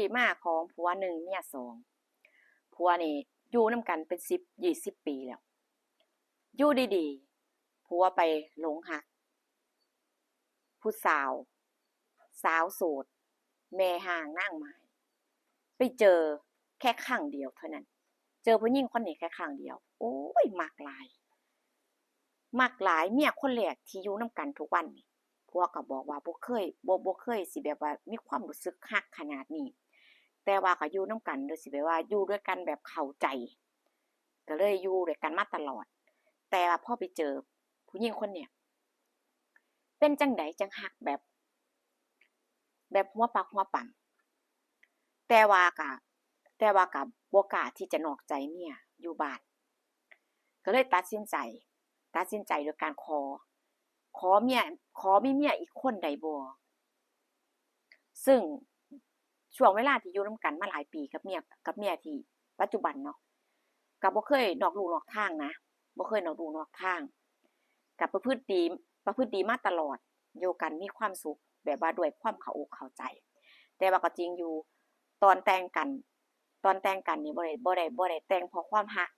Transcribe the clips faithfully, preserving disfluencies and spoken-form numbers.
ที่มาของผัวหนึ่งเมียสอง ผัวนี่อยู่นำกันเป็นสิบ ยี่สิบปีแล้ว อยู่ดีๆ ผัวไปหลงฮัก ผู้สาว สาวโสด แม่ฮ้างนางหมาย ไปเจอแค่ครั้งเดียวเท่านั้น เจอผู้หญิงคนนี้แค่ครั้งเดียว โอ้ย มักหลาย มักหลาย เมียคนแรกที่อยู่นำกันทุกวันนี่ ผัวก็บอกว่าบ่เคย บ่ บ่เคยสิแบบว่ามีความรู้สึกฮักขนาดนี้ แต่ว่าก็อยู่นำกันโดยสิแบบว่าอยู่ด้วยกันแบบเข้าใจ ก็เลยอยู่ด้วยกันมาตลอด แต่ว่าพอไปเจอผู้หญิงคนเนี้ย เป็นจั่งใดจั่งฮักแบบ แบบหัวปักหัวปั๊ม แต่ว่าก็ แต่ว่าก็บ่กล้าที่จะนอกใจเมียอยู่บ้าน ก็เลยตัดสินใจ ตัดสินใจโดยการขอ ขอเมีย ขอมีเมียอีกคนได้บ่ ซึ่งช่วงเวลาที่อยู่นำกันมาหลายปีกับเมีย กับเมียที่ปัจจุบันเนาะ ก็บ่เคยนอกลู่นอกทางนะ บ่เคยนอกลู่นอกทาง ก็ประพฤติดี ประพฤติดีมาตลอด อยู่กันมีความสุข แบบว่าด้วยความเข้าอกเข้าใจ แต่ว่าก็จริงอยู่ ตอนแต่งกัน ตอนแต่งกันนี่บ่ได้ บ่ได้ บ่ได้แต่งเพราะความฮัก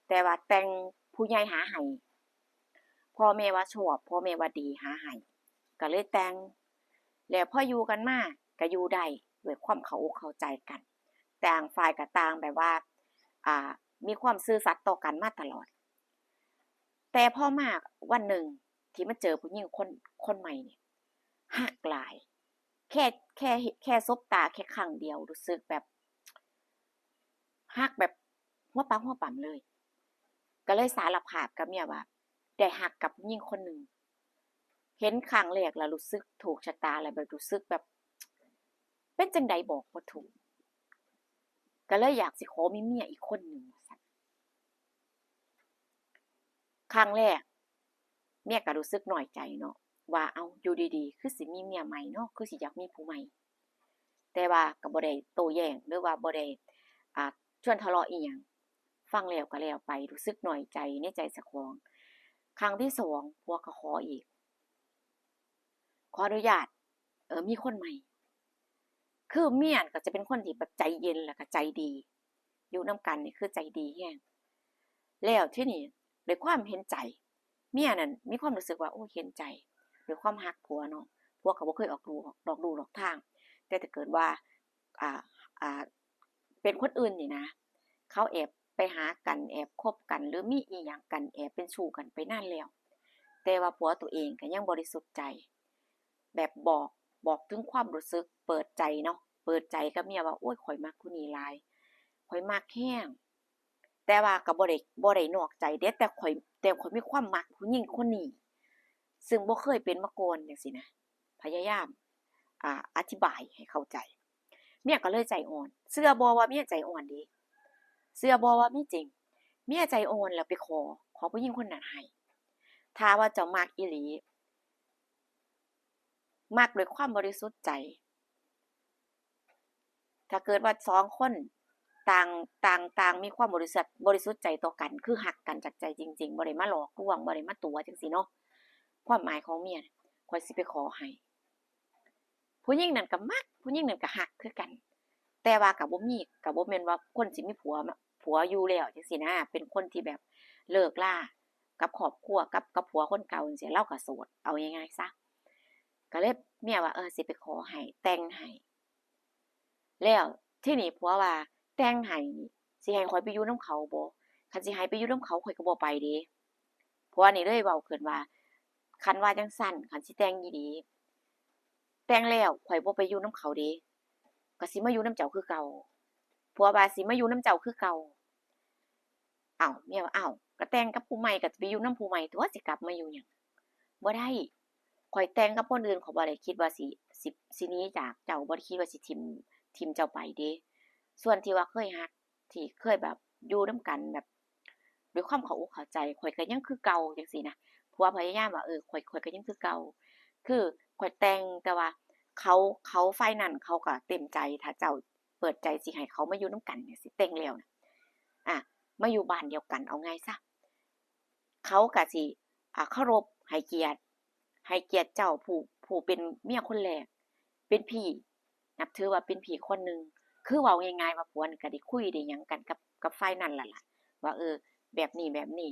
แต่ว่าแต่งผู้ใหญ่หาให้ พ่อแม่ว่าชอบ พ่อแม่ว่าดีหาให้ ก็เลยแต่ง แล้วพออยู่กันมาก็อยู่ได้ด้วยความเข้าอกเข้าใจกัน ต่างฝ่ายก็ต่างแบบว่า อ่า มีความซื่อสัตย์ต่อกันมาตลอด แต่พอมาวันหนึ่งที่มาเจอผู้หญิงคน คนใหม่นี่ ฮักหลาย แค่ แค่ แค่สบตาแค่ครั้งเดียวรู้สึกแบบ ฮักแบบหัวปักหัวปั๊มเลย ก็เลยสารภาพกับเมียว่า ได้ฮักกับผู้หญิงคนหนึ่ง เห็นครั้งแรกแล้วรู้สึกถูกชะตา แล้วแบบรู้สึกแบบ เป็นจั่งใดบอกบ่ถูก ก็เลยอยากสิขอมีเมียอีกคนหนึ่งว่าซั่น ครั้งแรก เมียก็รู้สึกน้อยใจเนาะ ว่า เอ้า อยู่ดีๆ คือสิมีเมียใหม่เนาะ คือสิอยากมีผู้ใหม่ แต่ว่าก็บ่ได้โต้แย้ง หรือว่าบ่ได้ อ่า ชวนทะเลาะอิหยัง ฟังแล้วก็แล้วไป รู้สึกน้อยใจในใจเจ้าของ ครั้งที่สอง ผัวก็ขออีก ขออนุญาต เออ มีคนใหม่ คือเมียนั่นก็จะเป็นคนที่แบบใจเย็นแล้วก็ใจดี อยู่นำกันนี่คือใจดีแฮง แล้วทีนี้ด้วยความเห็นใจ เมียนั่นมีความรู้สึกว่า โอ้ เห็นใจ ด้วยความฮักผัวเนาะ ผัวก็บ่เคยออกลู่ นอกลู่นอกทาง แต่ถ้าเกิดว่า อ่า อ่า เป็นคนอื่นนี่นะ เขาแอบไปหากัน แอบคบกัน หรือมีอิหยังกัน แอบเป็นชู้กันไปนานแล้ว แต่ว่าผัวตัวเองก็ยังบริสุทธิ์ใจ แบบบอก บอกถึงความรู้สึก เปิดใจเนาะ เปิดใจกับเมียว่า โอ้ย ข้อยมักผู้นี้หลาย ข้อยมักแฮง แต่ว่าก็บ่ได้ บ่ได้นอกใจเด้ แต่ข้อย แต่ข้อยมีความมักผู้หญิงคนนี้ ซึ่งบ่เคยเป็นมาก่อนจั่งซี้นะ พยายาม อ่า อธิบายให้เข้าใจ เมียก็เลยใจอ่อน เชื่อบ่ว่าเมียใจอ่อนเด้ เชื่อบ่ว่ามีจริง เมียใจอ่อนแล้วไปขอ ขอผู้หญิงคนนั้นให้ ถ้าว่าเจ้ามักอีหลี มักด้วยความบริสุทธิ์ใจ ถ้าเกิดว่าสองคนต่าง ต่าง ต่างมีความบริสุทธิ์ บริสุทธิ์ใจต่อกัน คือฮักกันจากใจจริงๆ บ่ได้มาหลอกลวง บ่ได้มาตั๋วจั่งซี้เนาะ ความหมายของเมียน่ะ ข้อยสิไปขอให้ ผู้หญิงนั่นก็มัก ผู้หญิงนั่นก็ฮักคือกัน แต่ว่าก็บ่มี ก็บ่แม่นว่าคนสิมีผัวมา ผัวอยู่แล้วจั่งซี้นะ เป็นคนที่แบบเลิกลากับครอบครัว กับ กับผัวคนเก่าจั่งซี้ ลาวก็โสด เอาง่ายๆซะ ก็เลยเมียว่า เออ สิไปขอให้ แต่งให้ แล้วทีนี้ผัวว่า แต่งให้นี่ สิให้ข้อยไปอยู่นำเขาบ่ คันสิให้ไปอยู่นำเขา ข้อยก็บ่ไปเด้ ผัวนี่เลยเว้าขึ้นว่า คันว่าจั่งซั้น คันสิแต่งอีหลี แต่งแล้วข้อยบ่ไปอยู่นำเขาเด้ ก็สิมาอยู่นำเจ้าคือเก่า ผัวว่าสิมาอยู่นำเจ้าคือเก่า อ้าว เมียว่า อ้าว ก็แต่งกับผู้ใหม่ก็สิไปอยู่นำผู้ใหม่ตั่ว สิกลับมาอยู่หยัง บ่ได้ ข้อยแต่งกับคนอื่น ข้อยบ่ได้คิดว่าสิ สิ สิหนีจากเจ้า บ่ได้คิดว่าสิถิ่ม ถิ่มเจ้าไปเด้ ส่วนที่ว่าเคยฮัก ที่เคยแบบอยู่นำกันแบบด้วยความเข้าอกเข้าใจ ข้อยก็ยังคือเก่าจั่งซี้นะ ผัวพยายามว่า เออ ข้อย ข้อยก็ยังคือเก่า คือข้อยแต่ง แต่ว่าเขา เขาฝ่ายนั้นเขาก็เต็มใจ ถ้าเจ้าเปิดใจสิให้เขามาอยู่นำกันจั่งซี้ แต่งแล้วนะ อ่ะ มาอยู่บ้านเดียวกัน เอาง่ายซะ เขาก็สิ อ่า เคารพ ให้เกียรติ ให้เกียรติเจ้าผู้ ผู้เป็นเมียคนแรก เป็นพี่ นับถือว่าเป็นพี่คนหนึ่ง คือเว้าง่ายๆว่าผัวนี่ก็ได้คุยได้หยังกันกับ กับฝ่ายนั้นล่ะล่ะ ว่า เออ แบบนี้แบบนี้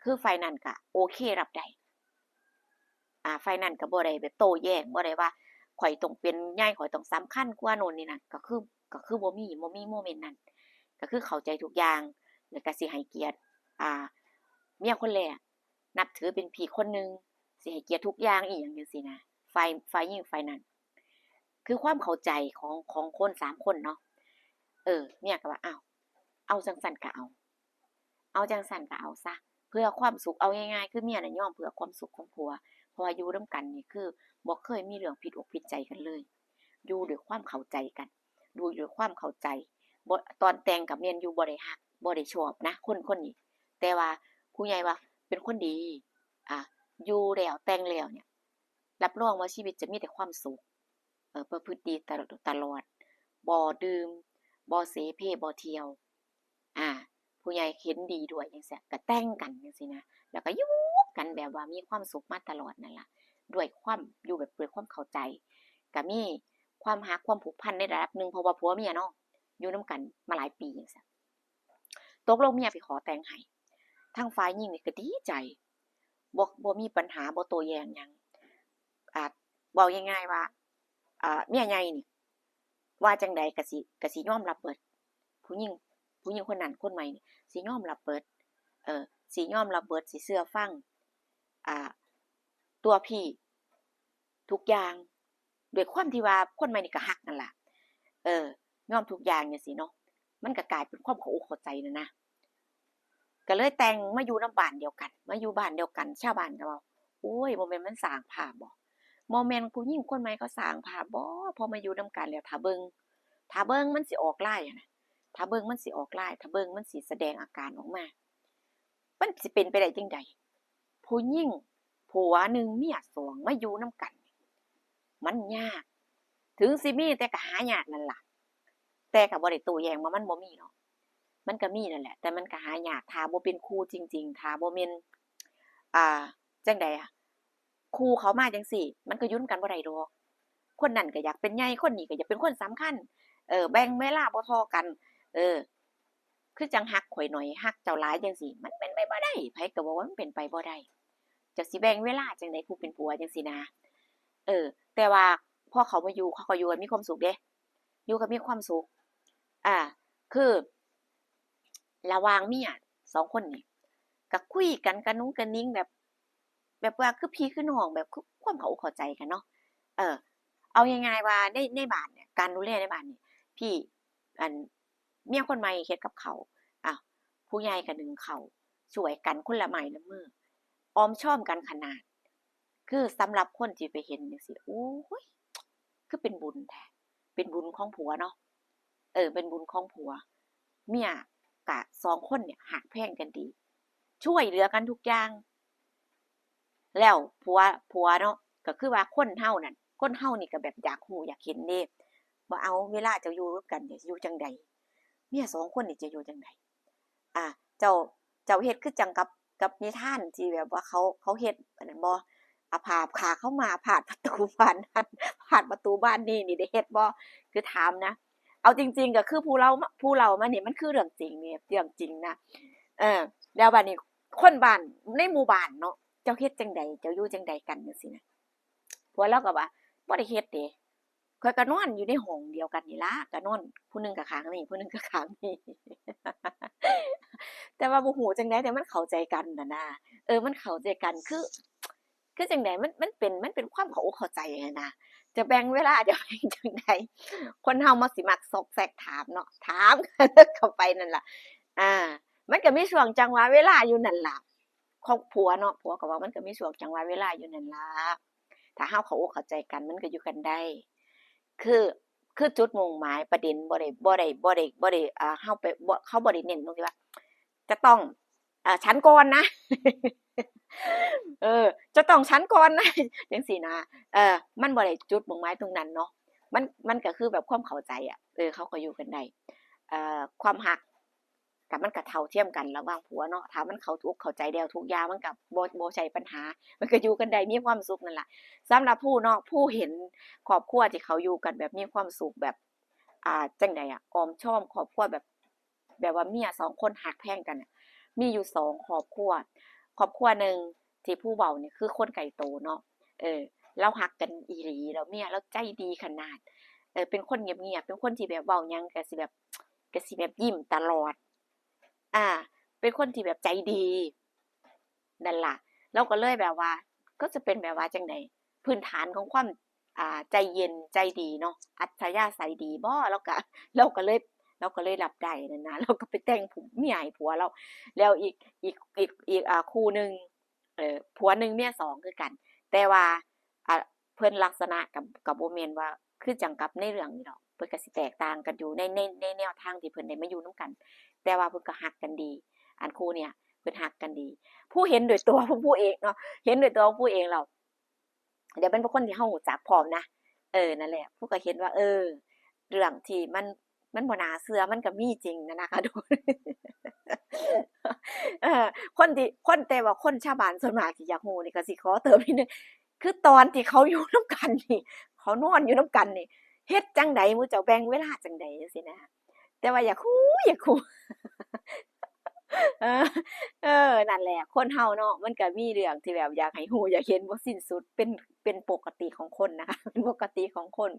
คือฝ่ายนั้นก็โอเครับได้ อ่า ฝ่ายนั้นก็บ่ได้แบบโต้แย้ง บ่ได้ว่า "ข้อยต้องเป็นใหญ่ ข้อยต้องสำคัญกว่าโน่นนี่นั่น" ก็คือ ก็คือบ่มี บ่มีโมเมนต์นั้น ก็คือเข้าใจทุกอย่าง แล้วก็สิให้เกียรติ อ่า เมียคนแรก นับถือเป็นพี่คนหนึ่ง สิให้เกียรติทุกอย่างอีหยังจั่งซี้นะ ฝ่าย ฝ่ายหญิงฝ่ายนั้น คือความเข้าใจของ ของคนสามคนเนาะ เออ เมียก็ว่า "อ้าว เอาจั่งซั้นก็เอา เอาจั่งซั้นก็เอาซะ เพื่อความสุข" เอาง่ายๆ คือเมียน่ะยอมเพื่อความสุขของผัว เพราะว่าอยู่นำกันนี่คือบ่เคยมีเรื่องผิดอกผิดใจกันเลย อยู่ด้วยความเข้าใจกัน อยู่ด้วยความเข้าใจ บ่ ตอนแต่งก็แม่นอยู่บ่ได้ฮัก บ่ได้ชอบนะ คนคนนี้ แต่ว่าผู้ใหญ่ว่าเป็นคนดี อ่า อยู่แล้วแต่งแล้วเนี่ย รับรองว่าชีวิตจะมีแต่ความสุข เอ่อ ประพฤติดีตะ- ตลอด บ่ดื่ม บ่เสเพ บ่เที่ยว อ่า ผู้ใหญ่เห็นดีด้วยจั่งซี้ ก็แต่งกันจั่งซี้นะ แล้วก็อยู่กันแบบว่ามีความสุขมาตลอดนั่นล่ะ ด้วยความ อยู่แบบด้วยความเข้าใจ ก็มีความฮักความผูกพันในระดับหนึ่ง เพราะว่าผัวเมียเนาะ อยู่นำกันมาหลายปีจั่งซี้ ตกลงเมียไปขอแต่งให้ ทางฝ่ายหญิงนี่ก็ดีใจ บ่ บ่มีปัญหา บ่โต้แย้งหยัง อ่า เว้าง่ายๆว่า อ่า เมียใหญ่นี่ ว่าจั่งใดก็สิ ก็สิยอมรับเบิด ผู้หญิง ผู้หญิงคนนั้นคนใหม่นี่ สิยอมรับเบิด เออ สิยอมรับเบิด สิเชื่อฟัง อ่า ตัวพี่ ทุกอย่าง ด้วยความที่ว่าคนใหม่นี่ก็ฮักนั่นล่ะ เออ ยอมทุกอย่างจั่งซี้เนาะ มันก็กลายเป็นความเข้าอกเข้าใจนั่นนะ ก็เลยแต่งมาอยู่นำบ้านเดียวกัน มาอยู่บ้านเดียวกัน ชาวบ้านก็ว่า "โอ้ย บ่แม่นมันสร้างภาพบ่ บ่แม่นผู้หญิงคนใหม่เขาสร้างภาพบ่ พอมาอยู่นำกันแล้ว ถ้าเบิ่ง ถ้าเบิ่งมันสิออกลายหั้นนะ ถ้าเบิ่งมันสิออกลาย ถ้าเบิ่งมันสิแสดงอาการออกมา" มันสิเป็นไปได้จั่งใด ผู้หญิงผัวหนึ่งเมียสองมาอยู่นำกัน มันยาก ถึงสิมีแต่ก็หายากนั่นล่ะ แต่ก็บ่ได้โต้แย้งว่ามันบ่มีเนาะ มันก็มีนั่นแหละ แต่มันก็หายาก ถ้าบ่เป็นคู่จริงๆ ถ้าบ่แม่น อ่า จั่งใดอะ คู่เขามาจั่งซี้ มันก็อยู่นำกันบ่ได้ดอก คนนั้นก็อยากเป็นใหญ่ คนนี้ก็อยากเป็นคนสำคัญ เออ แบ่งเวลาบ่เท่ากัน เออ คือจั่งฮักข้อยหน่อย ฮักเจ้าหลายจั่งซี้ มันเป็นไปบ่ได้ ไผก็บอกว่ามันเป็นไปบ่ได้ เจ้าสิแบ่งเวลาจั่งใดผู้เป็นผัวจั่งซี้นะ เออ แต่ว่าพอเขามาอยู่ เขาก็อยู่กันมีความสุขเด้ อยู่กันมีความสุข อ่า คือ ระหว่างเมียสองคนนี่ ก็คุยกันกระนุงกระนิงแบบ แบบว่าคือพี่คือน้อง แบบคือความเข้าอกเข้าใจกันเนาะ เออ เอาง่ายๆว่าใน ในบ้านเนี่ย การดูแลในบ้านนี่ พี่ อัน เมียคนใหม่เฮ็ดกับข้าว อ้าว ผู้ใหญ่ก็นึ่งข้าว ช่วยกันคนละไม้ละมือ ออมชอมกันขนาด คือสำหรับคนที่ไปเห็นจั่งซี้ โอ้ย คือเป็นบุญแท้ เป็นบุญของผัวเนาะ เออ เป็นบุญของผัว เมียกะสองคนเนี่ยฮักแพงกันดี ช่วยเหลือกันทุกอย่าง แล้วผัว ผัวเนาะ ก็คือว่าคนเฮานั่น คนเฮานี่ก็แบบอยากรู้อยากเห็นเด้ ว่า เอา เวลาเจ้าอยู่นำกันเนี่ยอยู่จั่งใด เมียสองคนนี่จะอยู่จั่งใด อ่า เจ้า เจ้าเฮ็ดคือจั่งกับ กับนิทานที่แบบว่าเขา เขาเฮ็ดอันนั้นบ่ เอาผ้า ผ้าขาวม้าพาดประตูบ้านนั้น พาดประตูบ้านนี่ นี่ได้เฮ็ดบ่ คือถามนะ เอาจริงๆ ก็คือผู้เล่ามา ผู้เล่ามานี่มันคือเรื่องจริงนี่ เรื่องจริงนะ เออ แล้วบัดนี้คนบ้านในหมู่บ้านเนาะ เจ้าเฮ็ดจั่งใด เจ้าอยู่จั่งใดกันจั่งซี้นะ ผัวลาวก็ว่า บ่ได้เฮ็ดเด้ ข้อยก็นอนอยู่ในห้องเดียวกันนี่ล่ะ ก็นอนผู้หนึ่งก็ข้างนี้ ผู้หนึ่งก็ข้างนี้ แต่ว่าบ่ฮู้จั่งใด แต่มันเข้าใจกันน่ะนะ เออ มันเข้าใจกัน คือ คือจั่งใด มัน มันเป็น มันเป็นความเข้าอกเข้าใจหั้นนะ จะแบ่งเวลา จะแบ่งจั่งใด คนเฮามันสิมักซอกแซกถามเนาะ ถามเข้าไปนั่นล่ะ อ่า มันก็มีช่วงจังหวะเวลาอยู่นั่นล่ะ ของผัวเนาะ ผัวก็ว่ามันก็มีช่วงจังหวะเวลาอยู่นั่นล่ะ ถ้าเฮาเข้าอกเข้าใจกัน มันก็อยู่กันได้ คือ คือจุดมุ่งหมายประเด็นบ่ได้ บ่ได้ บ่ได้ บ่ได้ อ่า เฮาไป บ่ เขาบ่ได้เน้นตรงที่ว่า จะต้อง อ่า ฉันก่อนนะ เออ จะต้องฉันก่อนนะ จั่งซี้นะ เออ มันบ่ได้จุดมุ่งหมายตรงนั้นเนาะ มัน มันก็คือแบบความเข้าใจอะ เออ เขาก็อยู่กันได้ เอ่อ ความฮัก ก็มันก็เท่าเทียมกันระหว่างผัวเนาะ ถ้ามันเข้าอกเข้าใจแล้วทุกอย่างมันก็บ่ บ่ใช่ปัญหา มันก็อยู่กันได้มีความสุขนั่นล่ะ สำหรับผู้เนาะ ผู้เห็นครอบครัวที่เขาอยู่กันแบบมีความสุขแบบ อ่า จั่งใดอะ อ้อมชอมครอบครัวแบบ แบบว่าเมียสองคนฮักแพงกันน่ะ มีอยู่สองครอบครัว ครอบครัวหนึ่งที่ผู้เว้านี่คือคนใกล้โตเนาะ เออ ลาวฮักกันอีหลี แล้วเมียลาวใจดีขนาด เออ เป็นคนเงียบๆ เป็นคนที่แบบเว้าหยังก็สิแบบ ก็สิแบบยิ้มตลอด อ่า เป็นคนที่แบบใจดี นั่นล่ะ ลาวก็เลยแบบว่า ก็จะเป็นแบบว่าจั่งใด พื้นฐานของความ อ่า ใจเย็นใจดีเนาะ อัธยาศัยดีบ่ ลาวก็ ลาวก็เลย ลาวก็เลยรับได้นั่นนะ ลาวก็ไปแต่งผู้ เมียให้ผัวลาว แล้วอีก อีก อีก อีก อ่า คู่หนึ่ง เอ่อ ผัวหนึ่งเมียสองคือกัน แต่ว่า อ่า เพิ่นลักษณะก็ ก็บ่แม่นว่าคือจั่งกับในเรื่องนี้ดอก เพิ่นก็สิแตกต่างกันอยู่ใน ใน ในแนวทางที่เพิ่นได้มาอยู่นำกัน แต่ว่าเพิ่นก็ฮักกันดี อันคู่เนี่ยเพิ่นฮักกันดี ผู้เห็นโดยตัวของผู้เองเนาะ เห็นโดยตัวของผู้เองแล้ว เดี๋ยวเป็นคนที่เฮารู้จักพร้อมนะ เออ นั่นแหละ ผู้ก็เห็นว่า เออ เรื่องที่มัน มันบ่น่าเชื่อ มันก็มีจริงนะนะคะ ทุกคน เออ คนที่ คน แต่ว่าคนชาวบ้านส่วนมากที่อยากรู้นี่ก็สิขอเติมนิดนึง คือตอนที่เขาอยู่นำกันนี่ เขานอนอยู่นำกันนี่ เฮ็ดจั่งใด หมู่เจ้าแบ่งเวลาจั่งใดจั่งซี้นะ แต่ว่าอยากรู้ อยากรู้ เออ เออ นั่นแหละ คนเฮาเนาะ มันก็มีเรื่องที่แบบอยากให้รู้ อยากเห็นบ่สิ้นสุด เป็น เป็นปกติของคนนะคะ เป็นปกติของคน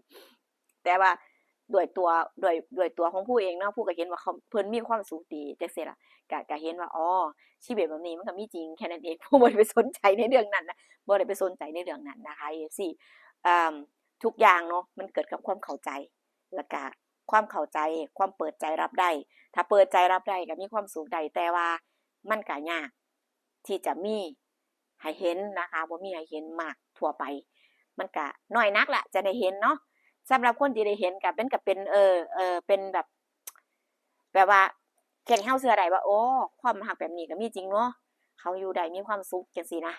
แต่ว่าด้วยตัว ด้วย ด้วยตัวของผู้เองเนาะ ผู้ก็เห็นว่าเขา เพิ่นมีความสุขดีจั่งซี้ล่ะ ก็ ก็เห็นว่า อ๋อ ชีวิตแบบนี้มันก็มีจริงแค่นั้นเอง ผู้บ่ได้ไปสนใจในเรื่องนั้นนะ บ่ได้ไปสนใจในเรื่องนั้นนะคะ เอฟซี เอิ่ม ทุกอย่างเนาะ มันเกิดกับความเข้าใจ แล้วก็ความเข้าใจ ความเปิดใจรับได้ ถ้าเปิดใจรับได้ก็มีความสุขได้ แต่ว่ามันก็ยากที่จะมีให้เห็นนะคะ บ่มีให้เห็นมากทั่วไป มันก็น้อยนักล่ะจะได้เห็นเนาะ สำหรับคนที่ได้เห็นก็เป็น ก็เป็น เออ เออ เป็นแบบ แบบว่า เฮ็ดให้เฮาเชื่อได้ว่า โอ้ ความฮักแบบนี้ก็มีจริงเนาะ เขาอยู่ได้มีความสุขจั่งซี้นะ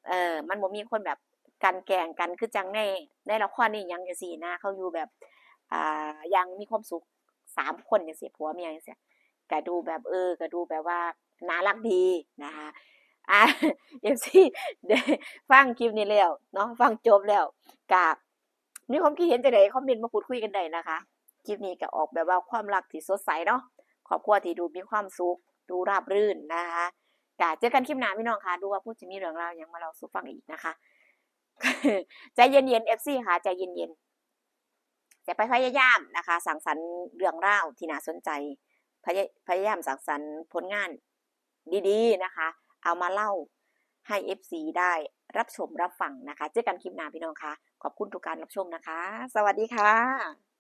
เออ มันบ่มีคนแบบกลั่นแกล้งกัน คือจั่งใน ในละครในหยังจั่งซี้นะ เขาอยู่แบบ อ่า อย่างมีความสุขสามคนจั่งซี้ ผัวเมียจั่งซี้ ก็ดูแบบ เออ ก็ดูแบบว่าน่ารักดีนะคะ อ่า เอฟซี ได้ฟังคลิปนี้แล้วเนาะ ฟังจบแล้ว ก็มีความคิดเห็นจั่งใด คอมเมนต์มาพูดคุยกันได้นะคะ คลิปนี้ก็ออกแบบว่าความรักที่สดใสเนาะ ครอบครัวที่ดูมีความสุข ดูราบรื่นนะคะ ก็เจอกันคลิปหน้าพี่น้องค่ะ ดูว่าผู้สิมีเรื่องราวหยังมาเล่าสู่ฟังอีกนะคะ ใจเย็นๆ เอฟซี ค่ะ ใจเย็นๆ จะไปพยายามนะคะ สร้างสรรค์เรื่องราวที่น่าสนใจ พยา- พยายามสร้างสรรค์ผลงานดีๆ นะคะ เอามาเล่าให้เอฟซี ได้รับชมรับฟังนะคะ เจอกันคลิปหน้าพี่น้องค่ะ ขอบคุณทุกการรับชมนะคะ สวัสดีค่ะ